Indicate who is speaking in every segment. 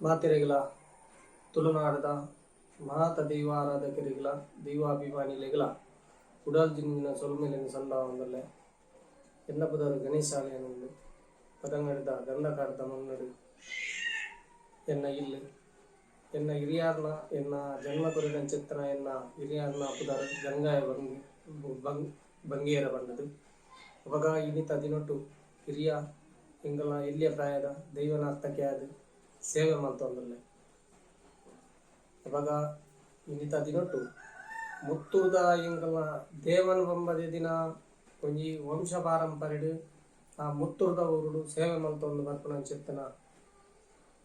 Speaker 1: ಮಾತೆರೆಗ್ಲಾ ತುಳುನಾಡ್ದ ಮಾತ ದೈವಾರಾಧಕೆರೆಗ್ಲಾ ದೈವಾಭಿಮಾನಿಲೆಗ್ಲಾ ಉಡಲ್ ದಿಂಜಿನ ಸೊಲ್ಮೆಲೆನ್ ಸಂದಾವೊಂದುಲ್ಲೆ. ಎನ್ನ ಪುದರ್ ಗಣೇಶ್ ಸಾಲಿಯಾನ್. ಪದಂಗಡಿದ ಗಂಧಕಾಡ್ದ ಮಣ್ಣುಡು ಎನ್ನ ಇಲ್ಲ್. ಎನ್ನ ಹಿರಿಯಾರ್ನ ಎನ್ನ ಜನ್ಮ ಕೊರಿನಂಚಿತ್ತಿನ ಎನ್ನ ಹಿರಿಯಾರ್ನ ಪುದರ್ ಗಂಗಾಯ ಬಂಗ್ ಬಂಗ್ ಬಂಗೇರ ಪಂಡುದು. ಅಪಗ ಇನಿತ ದಿನೊಟು ಹಿರಿಯ ಎಂಕಲ್ನ ಎಲ್ಯ ಪ್ರಾಯದ ದೈವನರ್ತಕೆ ಆದ್ ಸೇವೆ ಮಲ್ತೊಂದುಲ್ಲೆ. ಅಪಗ ಇನಿತ ದಿನೊಟು ಮುತ್ತೂರ್ದ ಎಂಕಲ್ನ ದೇವನ್ ಬಂಬದೆ ದಿನ ಒಂಜಿ ವಂಶ ಪಾರಂಪರೆಡ್ ಆ ಮುತ್ತೂರ್ದ ಊರುಡು ಸೇವೆ ಮಲ್ತೊಂದು ಬರ್ಪುನಂಚಿತ್ತಿನ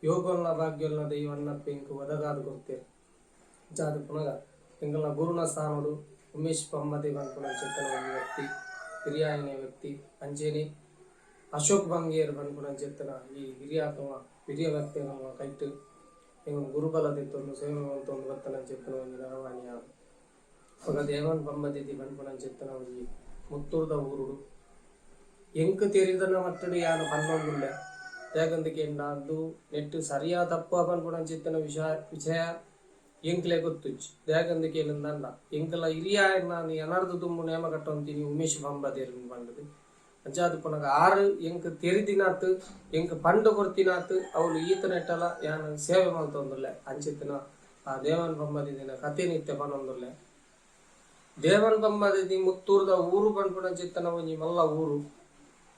Speaker 1: ಯೋಗೊಲ್ನ ಭಾಗ್ಯೊಲ್ನ ದೈವ ಅಣ್ಣಪ್ಪೆ ಎಂಕ್ ಒದಗಾದ್ ಕೊರ್ತೆರ್. ಅಂಚಾದ್ ಪುನಗ ಎಂಕಲ್ನ ಗುರುನ ಸ್ಥಾನೊಡು ಉಮೇಶ್ ಪಂಬದೆ ಪನ್ಪುನಂಚಿತ್ತಿನ ಒಂಜಿ ವ್ಯಕ್ತಿ ಹಿರಿಯಾಯಿನ ವ್ಯಕ್ತಿ ಅಂಚೆನೆ ಅಶೋಕ್ ಬಂಗೇರ್ ಪನ್ಪುನಂಚಿತ್ತಿನ ಈ ಹಿರಿಯಾಕಲ್ನ ಹಿರಿಯ ವ್ಯಕ್ತಿನ ಕೈಟ್ ಎಂಕುಲು ಗುರುಬಲ ದೆತ್ತೊಂದು ಸೇವೆ ಮಲ್ತೊಂದು ಬತ್ತನಂಚಿತ್ತಿನ ಒಂಜಿ ನರಮಾನಿ ಯಾನ್. ಅಪಗ ದೇವನ್ ಪಂಬದೆದಿ ಪನ್ಪುನಂಚಿತ್ತಿನ ಒಂಜಿ ಮುತ್ತೂರ್ದ ಊರುಡು ಎಂಕ್ ತೆರಿದನ ಮಟ್ಟುಡು ಯಾನ್ ಪನ್ನೊಂದುಲ್ಲೆ. ದಾಯೆಗಂದ್ ಕೇಂಡ ಅಂದು ನೆಟ್ಟ್ ಸರಿಯಾ ತಪ್ಪಾ ಪನ್ಪುನಂಚಿತ್ತಿನ ವಿಷ ವಿಷಯ ಎಂಕ್ಲೆ ಗೊತ್ತುಜ್ಜಿ. ದಾಯೆಗಂದ್ ಕೇಂಡ್ಂದಾಂಡ ಎಂಕಲ್ನ ಹಿರಿಯಾಯೆರ್ನ ಎನರ್ದ್ ದುಂಬು ನೇಮ ಕಟ್ಟೊಂತಿನಿ ಉಮೇಶ್ ಪಂಬದೆರ್ ಪಂಡುದು. ಅಂಚಾದ್ ಪನಗ ಆರ್ ಎಂಕ್ ತೆರಿದಿನಾತ್ ಎಂಕ್ ಪಂಡ್ ಕೊರ್ತಿನಾತ್ ಅವ್ಲು ಈತನೆಟ್ಟಲ ಯಾನ್ ಸೇವೆ ಮಲ್ತೊಂದುಲ್ಲೆ. ಅಂಚಿತ್ತಿನ ಆ ದೇವನ್ ಪಂಬದೆದಿನ ಕತೆನ್ ಇತ್ತೆ ಪನೊಂದುಲ್ಲೆ. ದೇವನ್ ಪಂಬದೆದಿ ಮುತ್ತೂರ್ದ ಊರು ಪನ್ಪುನಂಚಿತ್ತಿನ ಒಂಜಿ ಮಲ್ಲ ಊರು.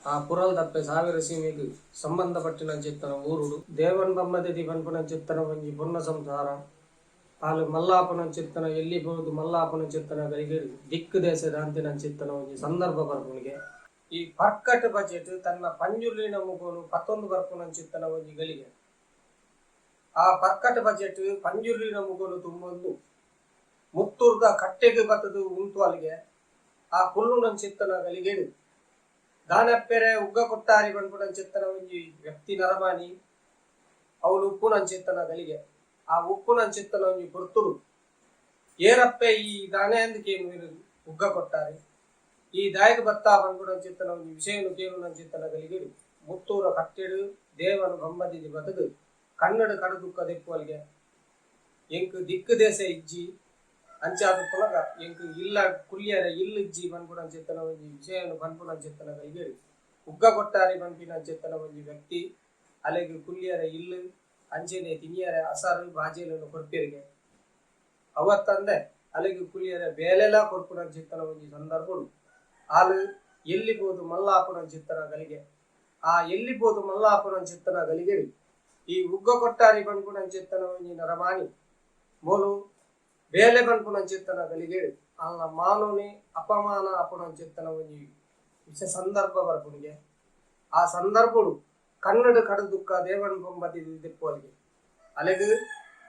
Speaker 1: ಆ ಪುರಲ್ದಪ್ಪೆ ಸಾವಿರ ಸೀಮೆಗ್ ಸಂಬಂಧ ಪಟ್ಟಿನಂಚಿತ್ತಿನ ಊರುಡು ದೇವನ್ ಪಂಬದೆದಿ ಪನ್ಪುನಂಚಿತ್ತಿನ ಒಂಜಿ ಪೊನ್ನ ಸಂಸಾರ. ಆಲ್ ಮಲ್ಲಾಪುನಂಚಿತ್ತಿನ ಎಲ್ಲಿ ಪೋದು ಮಲ್ಲಾಪುನಂಚಿತ್ತಿನ ಗಳಿಗೆ ದಿಕ್ಕು ದೇಶ ದಾಂತಿನಂಚಿತ್ತಿನ ಒಂಜಿ ಸಂದರ್ಭ ಬರ್ಪುನಿಗೆ. ಈ ಪರ್ಕಟ್ ಬಜೆಟ್ ತನ್ನ ಪಂಜುರ್ಲಿನ ಮುಗೋನು ಪತ್ತೊಂದು ಬರ್ಪುನಂಚಿತ್ತಿನ ಒಂಜಿ ಗಳಿಗೆ. ಆ ಪರ್ಕಟ್ ಬಜೆಟ್ ಪಂಜುರ್ಲಿನ ಮುಗೋನು ತುಂಬೊಂದು ಮುತ್ತೂರ್ದ ಕಟ್ಟೆಗ್ ಬತ್ತುದು ಉಂತುವಲ್ಗೆ. ಆ ಕುಲ್ಲುನಂಚಿತ್ತಿನ ಗಳಿಗೆಡ್ ದಾನಪ್ಪೆರೆ ಉಗ್ಗ ಕೊಟ್ಟಾರಿ ಪನ್ಪುನಂಚಿತ್ತಿನ ಒಂಜಿ ವ್ಯಕ್ತಿ ನರಮಾನಿ ಅವ್ಲು ಉಪ್ಪುನಂಚಿತ್ತಿನ ಗಳಿಗೆ. ಆ ಉಪ್ಪುನಂಚಿತ್ತಿನ ಒಂಜಿ ಪೊರ್ತುಡು ಏರಪ್ಪೆ ಈ ದಾನೆ ಅಂದ್ ಕೇನುವೆರ್ ಉಗ್ಗ ಕೊಟ್ಟಾರಿ. ಈ ದಾಯೆಗ್ ಬತ್ತಾ ಪನ್ಪುನಂಚಿತ್ತಿನ ಒಂಜಿ ವಿಷಯನ್ ಕೇನುನಂಚಿತ್ತಿನ ಗಳಿಗೆಡ್ ಮುತ್ತೂರ ಕಟ್ಟೆಡ್ ದೇವನ್ ಬಂಬದಿದಿ ಬತ್ತ್ದ್ ಕಣ್ಣಡ್ ಕಡುದುಕ್ಕ ದೆಪ್ಪುವಲ್ಗೆ. ಎಂಕ್ ದಿಕ್ಕ್ ದೇಸೆ ಇಜ್ಜಿ ಅಂಚಾದ್ ಪುನಗ ಎಂಕ್ ಇಲ್ಲ ಕುಲ್ಯರೆ ಇಲ್ಲ್ ಇಜ್ಜಿ ಪನ್ಪುನಂಚಿತ್ತಿನ ಒಂಜಿ ವಿಷಯನ್ ಪನ್ಪುನಂಚಿತ್ತಿನ ಗಳಿಗೆಡ್ ಉಗ್ಗ ಕೊಟ್ಟಾರಿ ಪನ್ಪಿನಂಚಿತ್ತಿನ ಒಂಜಿ ವ್ಯಕ್ತಿ ಅಲೆಗ್ ಕುಲ್ಯರೆ ಇಲ್ಲ್ ಅಂಚೆನೆ ತಿನಿಯರೆ ಅಸರ್ ಬಾಜೆಲುನು ಕೊರ್ಪೆರ್ಗೆ. ಅವತ್ತಂದೆ ಅಲೆಗ್ ಕುಲ್ಯರೆ ಬೇಲೆಲಾ ಕೊರ್ಪುನಂಚಿತ್ತಿನ ಒಂಜಿ ಸಂದರ್ಭೊಡು ಆಲ್ ಎಲ್ಲಿ ಪೋದು ಮಲ್ಲ ಆಪುನಂಚಿತ್ತಿನ ಗಳಿಗೆ. ಆ ಎಲ್ಲಿ ಪೋದು ಮಲ್ಲ ಆಪುನಂಚಿತ್ತಿನ ಗಳಿಗೆಡ್ ಈ ಉಗ್ಗ ಕೊಟ್ಟಾರಿ ಪನ್ಪುನಂಚಿತ್ತಿನ ಒಂಜಿ ನರಮಾನಿ ಮೋಲು ಬೇಲೆ ಪನ್ಪುನಂಚಿತ್ತಿನ ಗಳಿಗೆಡ್ ಆಲ್ನ ಮಾನೊನೆ ಅಪಮಾನ ಆಪುನಂಚಿತ್ತಿನ ಒಂಜಿ ವಿಷ ಸಂದರ್ಭ ಬರ್ಪುನಿಗೆ. ಆ ಸಂದರ್ಭೊಡು ಕಣ್ಣಡ್ ಕಡುದುಕ್ಕ ದೇವನ್ ಪೊಂಬದಿ ದೆಪ್ಪುವಲ್ಗೆ. ಅಲೆಗ್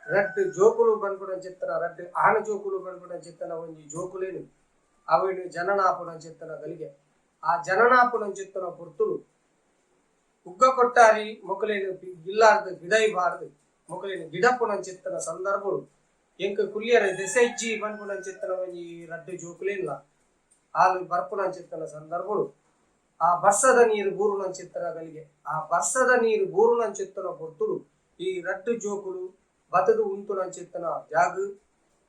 Speaker 1: ರಡ್ಡ್ ಜೋಕುಲು ಪನ್ಪುನಂಚಿತ್ತಿನ ರಡ್ಡ್ ಆಣ್ ಜೋಕುಲು ಪನ್ಪುನಂಚಿತ್ತಿನ ಒಂಜಿ ಜೋಕುಲೆನ್ ಅವೆನ್ ಜನನ ಆಪುನಂಚಿತ್ತಿನ ಗಳಿಗೆ. ಆ ಜನನ ಆಪುನಂಚಿತ್ತಿನ ಪೊರ್ತುಡು ಉಗ್ಗ ಕೊಟ್ಟಾರಿ ಮೊಕಲೆನ್ ಇಲ್ಲಾರ್ದ್ ಪಿದಯಿ ಪಾಡ್ದ್ ಮೊಕಲೆನ್ ಗಿಡಪುನಂಚಿತ್ತಿನ ಸಂದರ್ಭೊಡು ಎಂಕ್ ಕುಲ್ಯರೆ ದೆಸೆ ಇಜ್ಜಿ ಪನ್ಪುನಂಚಿತ್ತಿನ ಒಂಜಿ ರಡ್ಡ್ ಜೋಕುಲೆನ್ಲ ಆಲ್ ಬರ್ಪುನಂಚಿತ್ತಿನ ಸಂದರ್ಭೊಡು ಆ ಬರ್ಸದ ನೀರ್ ಬೂರುನಂಚಿತ್ತಿನ ಗಳಿಗೆ. ಆ ಬರ್ಸದ ನೀರ್ ಬೂರುನಂಚಿತ್ತಿನ ಪೊರ್ತುಡು ಈ ರಡ್ಡ್ ಜೋಕುಲು ಬತ್ತ್ದ್ ಉಂತುನಂಚಿತ್ತಿನ ಜಾಗ್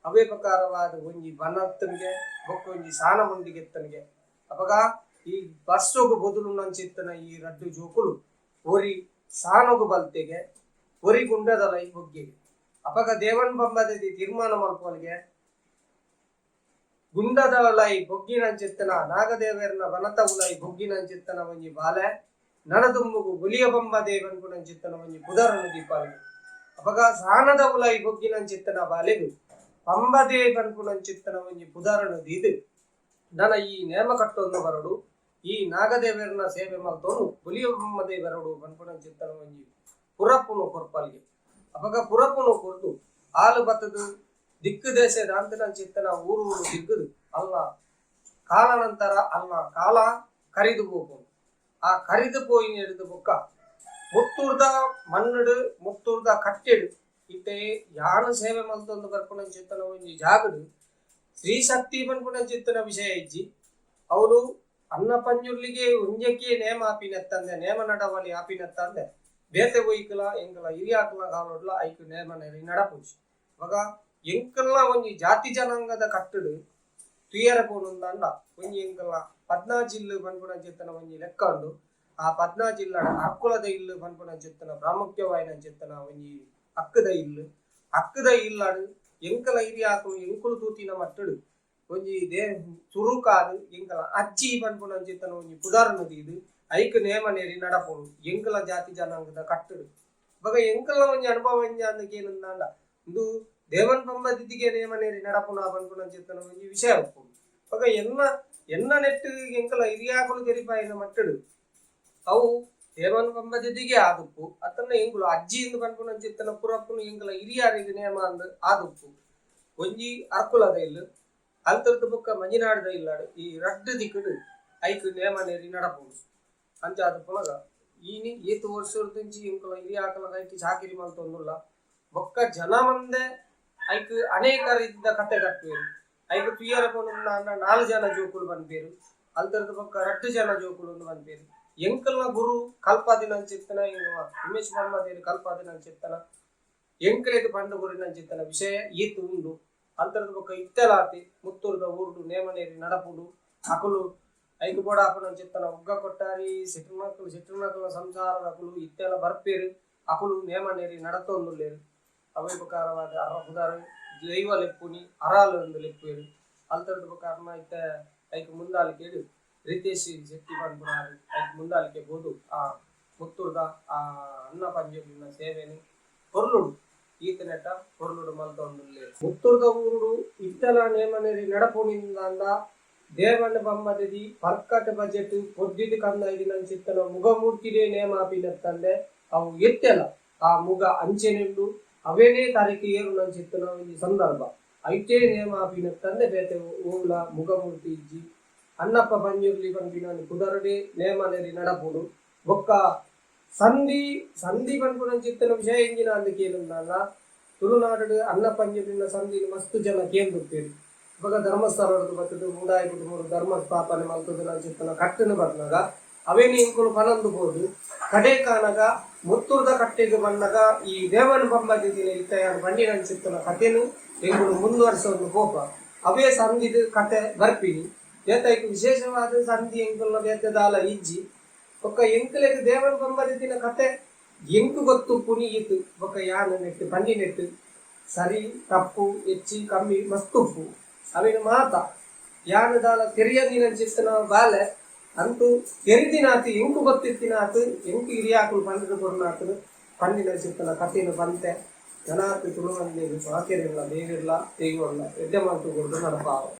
Speaker 1: ಅವೇ ಪ್ರಕಾರವಾದ್ ಒಂಜಿ ಬನತ್ತನ್ಗೆ ಬೊಕ್ಕ ಒಂಜಿ ಸಾನ ಮುಂಡಿಗೆತ್ತನ್ಗೆ. ಅಪಗ ಈ ಬರ್ಸೊಗು ಬೊದುಲುನಂಚಿತ್ತಿನ ಈ ರಡ್ಡ್ ಜೋಕುಲು ಒರಿ ಸಾನೊಗು ಬಲ್ತೆಗೆ ಒರಿ ಗುಂಡದಲೈ ಬೊಗ್ಗೆಗೆ. ಅಪಗ ದೇವನ್ ಬಂಬದೆದಿ ತೀರ್ಮಾನ ಮಲ್ಪುವಲ್ಗೆ ಗುಂಡದ ಉಲಾಯಿ ಬೊಗ್ಗಿನಂಚಿತ್ತಿನ ನಾಗದೇವೆರ್ನ ಬನತ ಉಲಾಯಿ ಬೊಗ್ಗಿನಂಚಿತ್ತಿನ ಒಂಜಿ ಬಾಲೆ ನನದುಂಬುಗು ಬೊಲಿಯ ಬಂಬದೆ ಪನ್ಪುನಂಚಿತ್ತಿನ ಒಂಜಿ ಪುದರನ್ನು ದೀಪಾಲ್ಗೆ. ಅಪಗ ಸಾನದ ಉಲಾಯಿ ಬೊಗ್ಗಿನಂಚಿತ್ತಿನ ಬಾಲೆಗ್ ಪಂಬದೆ ಪನ್ಪುನಂಚಿತ್ತಿನ ಒಂಜಿ ಪುದರನ್ನು ದೀದ್ ನನ ಈ ನೇಮ ಕಟ್ಟೊಂದು ಬರೊಡು ಈ ನಾಗದೇವೆರ್ನ ಸೇವೆ ಮಲ್ತೊಂದು ಬೊಲಿಯ ಬಂಬದೆ ಬರೊಡು ಪನ್ಪುನಂಚಿತ್ತಿನ ಒಂಜಿ ಪುರಪುನು ಕೊರ್ಪಲ್ಗೆ. ಅಪಗ ಪುರಪುನು ಕೊರ್ದು ಆಲು ಬತ್ತುದು ದಿಕ್ಕು ದೇಶ ದಾಂತಿನಂಚಿತ್ತಿನ ಊರು ಊರು ತಿರ್ಗುದು ಅಲ್ನ ಕಾಲನಂತರ ಅಲ್ನ ಕಾಲ ಕರಿದು ಪೋಪುಂಡು. ಆ ಕರಿದು ಪೋಯಿನೆಡ್ದ್ ಬೊಕ್ಕ ಮುತ್ತೂರ್ದ ಮಣ್ಣುಡು ಮುತ್ತೂರ್ದ ಕಟ್ಟೆಡ್ ಇತ್ತೆ ಯಾನ್ ಸೇವೆ ಮಲ್ತೊಂದು ಬರ್ಪುನಂಚಿತ್ತಿನ ಒಂಜಿ ಜಾಗಡ್ ಸ್ತ್ರೀ ಶಕ್ತಿ ಪನ್ಪುನಂಚಿತ್ತಿನ ವಿಷಯ ಇಜ್ಜಿ. ಅವ್ಲು ಅನ್ನ ಪಂಜುರ್ಲಿಗೆ ಒಂಜಕ್ಕೆ ನೇಮ ಆಪಿನತ್ತಂದೆ ನೇಮ ನಡಾವಳಿ ಆಪಿನತ್ತಂದೆ ಬೇತೆ ಒಯ್ಕಲ ಎಂಕಲ ಹಿರಿಯಾಕಲ ಕಾಲೊಡ್ಲ ಐಕ್ ನೇಮ ನೆರಿ ನಡಪುಜಿ. ಅಪಗ ಎಂಕಲ್ನ ಒಂಜಿ ಜಾತಿ ಜನಾಂಗದ ಕಟ್ಟಡ್ ತುಯರೆ ಪೋನುಂದಾಂಡ ಒಂಜಿ ಎಂಕಲ್ನ ಪದ್ನಾಜಿಲ್ಲು ಪನ್ಪುನಂಚಿತ್ತಿನ ಒಂಜಿ ಲೆಕ್ಕ ಉಂಡು. ಆ ಪದ್ನಾಜಿಲ್ಲಡ್ ಅರ್ಕುಲದ ಇಲ್ಲು ಪನ್ಪುನಂಚಿತ್ತಿನ ಪ್ರಾಮುಖ್ಯವಾಯಿನಂಚಿತ್ತಿನ ಒಂಜಿ ಅಕ್ಕದ ಇಲ್ಲು. ಅಕ್ಕದ ಇಲ್ಲಡ್ ಎಂಕಲ ಹಿರಿಯಾಕುಲು ಎಂಕುಲು ತೂತಿನ ಮಟ್ಟಡ್ ಒಂಜಿ they ಸುರುಕಾದ್ ಎಂಕಲ ಅಜ್ಜಿ ಪನ್ಪುನಂಚಿತ್ತಿನ ಒಂಜಿ ಪುದರ್ನ್ ದೀದ್ ಐಕ್ ನೇಮ ನೆರಿ ನಡಪೊಡು ಎಂಕಲ ಜಾತಿ ಜನಾಂಗದ ಕಟ್ಟಡ್. ಬೊಕ ಎಂಕಲ್ನ ಒಂಜಿ ಅನುಭವ ಎಂಜಾಂದ್ ಕೇನುಂದಾಂಡ ಉಂದು ದೇವನ್ ಪಂಬ ದಿದಿಗೆ ನೇಮ ನೆರಿ ನಡಪುನ ಪನ್ಪುನಂಚಿತ್ತಿನ ಒಂಜಿ ವಿಷಯ ಉಪ್ಪುಂಡು. ಬೊಕ ಎನ್ನ ಎನ್ನ ನೆಟ್ಟ್ ಎಂಕಲ ಹಿರಿಯಾಕುಲು ತೆರಿಪಾಯಿನ ಮಟ್ಟಡ್ ಅವು ದೇವನ್ ಪಂಬ ದಿದಿಗೆ ಆದುಪ್ಪು ಅತ್ತಂಡ ಎಂಕುಲು ಅಜ್ಜಿ ಇಂದ್ ಪನ್ಪುನಂಚಿತ್ತಿನ ಪುರಪ್ಪುನು ಎಂಕಲ ಹಿರಿಯಾರಿಗ್ ನೇಮ ಅಂದ್ ಆದುಪ್ಪು. ಒಂಜಿ ಅರ್ಕುಲದ ಇಲ್ಲ್ ಅಲ್ತರ್ದ್ ಬೊಕ್ಕ ಮಂಜಿನಾಡ್ದ ಇಲ್ಲಡ್ ಈ ರಡ್ಡ್ ದಿಕ್ಕಡ್ ಐಕ್ ನೇಮ ನೆರಿ ನಡಪುಂಡು. ಅಂಚಾದ್ ಪುನಗ ಇನಿ ಏತ್ ವರ್ಷೊರ್ದಿಂಚಿ ಎಂಕುಲ ಹಿರಿಯಾಕುಲ ಕೈಟ್ ಚಾಕಿರಿ ಮಲ್ತೊಂದುಲ್ಲ. ಬೊಕ್ಕ ಜನ ಮಂದೆ ಐಕ್ ಅನೇಕ ರೀತಿದ ಕತೆ ಕಟ್ಟುವೆರ್. ಐಕ್ ತೂಯರೆ ಪೋಂಡ ನಾಲ್ ಜನ ಜೋಕುಲು ಪನ್ಪೆರ್. ಅಲ್ತರ್ದ್ ಬೊಕ್ಕ ರಡ್ಡ್ ಜನ ಜೋಕುಲು ಅಂದ್ ಪನ್ಪೆರ್. ಎಂಕಲ್ನ ಗುರು ಕಲ್ಪಾದಿನಂಚಿತ್ತಿನ ಉಮೇಶ್ ಮನ್ಮದೇರ್ ಕಲ್ಪಾದಿನಂಚಿತ್ತಿನ ಎಂಕಲೆಗ್ ಪಂಡ್ ಕೊರಿನಂಚಿತ್ತಿನ ವಿಷಯ ಈತ್ ಉಂಡು. ಅಲ್ತರ್ದ್ ಬೊಕ್ಕ ಇತ್ತೆಲಾತಿ ಪುತ್ತೂರುದ ಊರುಡು ನೇಮ ನೆರಿ ನಡಪುಂಡು. ಅಕುಲು ಐಕ್ ಬೋಡಾಪುನಂಚಿತ್ತಿನ ಉಗ್ಗ ಕೊಟ್ಟಾರಿ ಶೆಟ್ರ್ನಕುಲು ಶೆಟ್ರ್ನಕುಲ್ನ ಸಂಸಾರದಕುಲು ಇತ್ತೆಲ ಬರ್ಪೆರ್. ಅಕುಲು ನೇಮ ನೆರಿ ನಡತೊಂದುಲ್ಲೆರ್. ಅವೇ ಪ್ರಕಾರವಾದ್ ಅರ್ನ ಪುದರ್ ದೈವ ಲೆಪ್ಪುನಿ ಅರಾಲ್ ಅಂದ್ ಲೆಪ್ಪುವೆರ್. ಅಲ್ತರ್ದ್ ಬೊಕ್ಕ ಅರ್ನ ಇತ್ತೆ ಐಕ್ ಮುಂದಾಳಿಕೆಡ್ ರಿತೇಶ್ ಶೆಟ್ಟಿ ಪನ್ಪುನಾರ್ ಐಕ್ ಮುಂದಾಳಿಕೆ ಪೋದು ಆ ಪುತ್ತೂರುದ ಆ ಅಣ್ಣ ಪಂಜುರ್ಲಿನ ಸೇವೆನ್ ಪೊರ್ಲುಡು ಈತನೆಟ ಪೊರ್ಲುಡು ಮಲ್ತೊಂದುಲ್ಲೆರ್. ಪುತ್ತೂರುದ ಊರುಡು ಇತ್ತೆಲ ನೇಮ ನೆರಿ ನಡಪುನಿಂದಾಂಡ ದೇವಣ್ಣ ಬಮ್ಮದೆದಿ ಪರ್ಕಟ್ ಬಜೆಟ್ ಪೊದ್ದಿದ್ ಕಂದಾಯ್ದಿನಂಚಿತ್ತಿನ ಮುಗಮೂರ್ತಿಡೇ ನೇಮ ಆಪಿನತ್ತಂದೆ ಅವು ಎತ್ತೆಲ ಆ ಮುಗ ಅಂಚೆನೆ ಉಂಡು. ಅವೇನೇ ತರೆಕ್ ಏರುನಂಚಿತ್ತಿನ ಒಂಜಿ ಸಂದರ್ಭ. ಐಟೇ ನೇಮ ಆಪಿನತ್ತಂದೆ ಬೇತೆ ಓವುಲ ಮುಗಮೂರ್ತಿ ಇಜ್ಜಿ. ಅಣ್ಣಪ್ಪ ಪಂಜುರ್ಲಿ ಪನ್ಪಿನ ಪುದರುಡೇ ನೇಮ ನೆರಿ ನಡಪುಂಡು. ಬೊಕ್ಕ ಸಂಧಿ ಸಂಧಿ ಪನ್ಪುನಂಚಿತ್ತಿನ ವಿಷಯ ಎಂಚಿನ ಅಂದ್ ಕೇನುಂದಾಂಡ ತುಳುನಾಡುಡು ಅಣ್ಣ ಪಂಜುರ್ಲಿನ ಸಂಧಿನ್ ಮಸ್ತ್ ಜನ ಕೇಂದುಪ್ಪೆರ್. ಅಪಗ ಧರ್ಮಸ್ಥಳೊಡ್ದು ಬತ್ತ್ದ್ ಮೂಡಾಯಿ ಕುಟುಮೊಡು ಧರ್ಮ ಸ್ಥಾಪನೆ ಮಲ್ತ್ದ್ ನಂಚಿತ್ತಿನ ಕಟ್ಟುನು ಬನ್ನಗ ಅವೆನ್ ಎಂಕುಲು ಪನೊಂದು ಪೋದು ಕಡೆಕಾನಗ ಮುತ್ತೂರ್ದ ಕಟ್ಟೆಗ್ ಬನ್ನಗ ಈ ದೇವನ್ ಬಂಬದಿದಿನ ಇತ್ತೆ ಯಾನ್ ಪಂಡಿನಂಚಿತ್ತಿನ ಕತೆನ್ ಎಂಕುಲು ಮುಂದುವರ್ಸೊಂದು ಪೋಪ. ಅವೇ ಸಂಧಿಡ್ ಕತೆ ಬರ್ಪಿನಿ. ಬೇತೆ ಐಕ್ ವಿಶೇಷವಾದ್ ಸಂಧಿ ಎಂಕುಲ್ನ ಬೇತೆ ದಾಲ ಇಜ್ಜಿ. ಬೊಕ್ಕ ಎಂಕಲೆಗ್ ದೇವನ್ ಬಂಬದಿದಿನ ಕತೆ ಎಂಕ್ ಗೊತ್ತುಪ್ಪುನಿ ಈತ್. ಬೊಕ್ಕ ಯಾನ್ ನೆಟ್ಟ್ ಪಂಡಿನೆಟ್ಟ್ ಸರಿ ತಪ್ಪು ಎಚ್ಚಿ ಕಮ್ಮಿ ಮಸ್ತ್ ಉಪ್ಪು. ಅವೆನ್ ಮಾತ ಯಾನ್ ದಾಲ ತೆರಿಯಂದಿನಂಚಿತ್ತಿನ ಬಾಲೆ ಅಂತೂ ತೆರಿದಿನಾತ್ ಎಂಕ್ ಗೊತ್ತಿತ್ತಿನಾತ್ ಎಂಕ್ ಹಿರಿಯಾಕುಲು ಪಂಡ್ದ್ ಕೊರ್ನಾತ್ನ್ ಪಂಡಿನಂಚಿತ್ತಿನ ಕತೆನ್ ಪನ್ತೆ. ನನಾತ್ ತುಳುವಂದಿಗ್ ಮಾತೆರೆನ್ಲ ದೇವೆರ್ಲ ದೈವೊಲ್ಲ ಎಡ್ಡೆ ಮಲ್ತ್ ಕೊರ್ದು ನಡಪಾವಡ್.